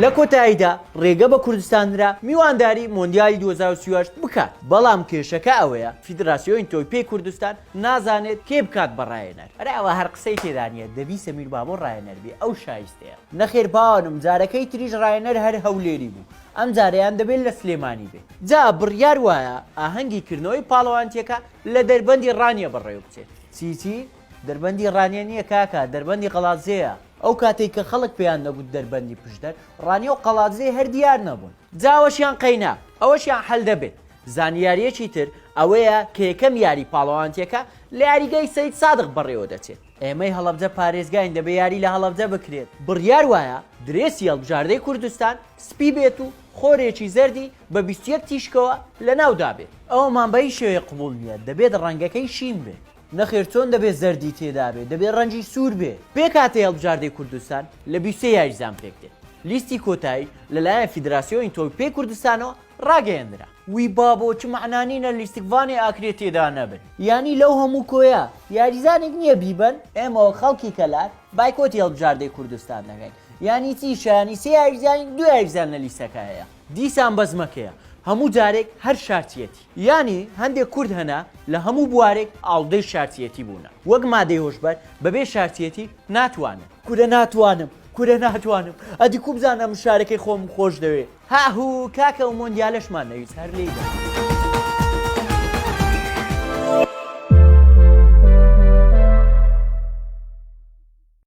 لە کۆتاییدا ڕێگە بە کوردستان درا میوانداری مۆندیالی 2038 بکات، بەڵام کێشەکە ئەوەیە فیدراسیۆنی تۆپی پێی کوردستان نازانێت کێ بکات بە ڕاهێنەر. ئەرێ ئەوە هەر قسەی تێدا نییە دەبی سەمیر بابۆ ڕاهێنەر بێ ئەو شایستەیە. نەخێر باوانم جارەکەی تریش ڕاهێنەر هەر هەولێری بوو ئەم جارەیان دەبێت لە سلێمانی بێ. جا بڕیار وایە ئاهەنگی کردنەوەی پاڵەوانتیەکە لە دەربەندی ڕانیە بەڕێوە بچێت. چی چی؟ دەربەندی ڕانیە نییە کاکە، دەربەندی قەڵادزێیە. ئەو کاتەی کە خەڵک پێیان دەگوت دەربەندی پشدەر، ڕانیە و قەڵادزێ هەر دیار نەبوون. جا ئەوەشیان قەینا، ئەوەشیان حەل دەبێت. زانیارییەکی تر ئەوەیە کە یەکەم یاری پاڵەوانتیەکە لە یاریگای سەید سادق بەڕێوە دەچێت. ئێمەی هەڵەبجە پارێزگاین دەبێ یاری لە هەڵەبجە بکرێت. بڕیار وایە درێسی هەڵبژاردەی کوردستان سپی بێت و خۆرێکی زەردی بە 21 تیشکەوە لەناودا بێت. ئەوەمان بە هیچ شێوەیەک قبوڵ نییە، دەبێت ڕەنگەکەی شین بێت. نەخێر چۆن دەبێت زەردی تێدابێت، دەبێت ڕەنگی سوور بێت. پێکهاتەی هەڵبژاردەی کوردستان لە 23 یاریزان پێکدێت. لیستی کۆتایی لەلایەن فیدراسیۆنی تۆپی پێی کوردستانەوە ڕاگەیەندرا. وی بابۆ چ مەعنا نینە لیستکڤانێ ئاکرێ تێدا نەبن یانی لەو هەموو کۆیە یاریزانێک نیە بیبەن ئێمە وەک خەڵکی کەلار بایکۆتی هەڵبژاردەی کوردستان دەکەین یانی چی شایانی سێ یاریزانین دوو یاریزان لە لیستەکە هەیە دیسان بەزمەکەیە هەموو جارێک هەر شارچیەتی یانی هەندێک کورد هەنە لە هەموو بوارێک ئاڵودەی شارچیەتی بوونە وەک مادەی هۆشبەر بەبێ شارچیەتی ناتوانن. کورە ناتوانم کورە ناتوانم ئەدی کو بزانم شارەکەی خۆمم خۆش دەوێ. هاهوو کاکە ئەو مۆندیالەشمان نەویست هەر لێی دەکەین.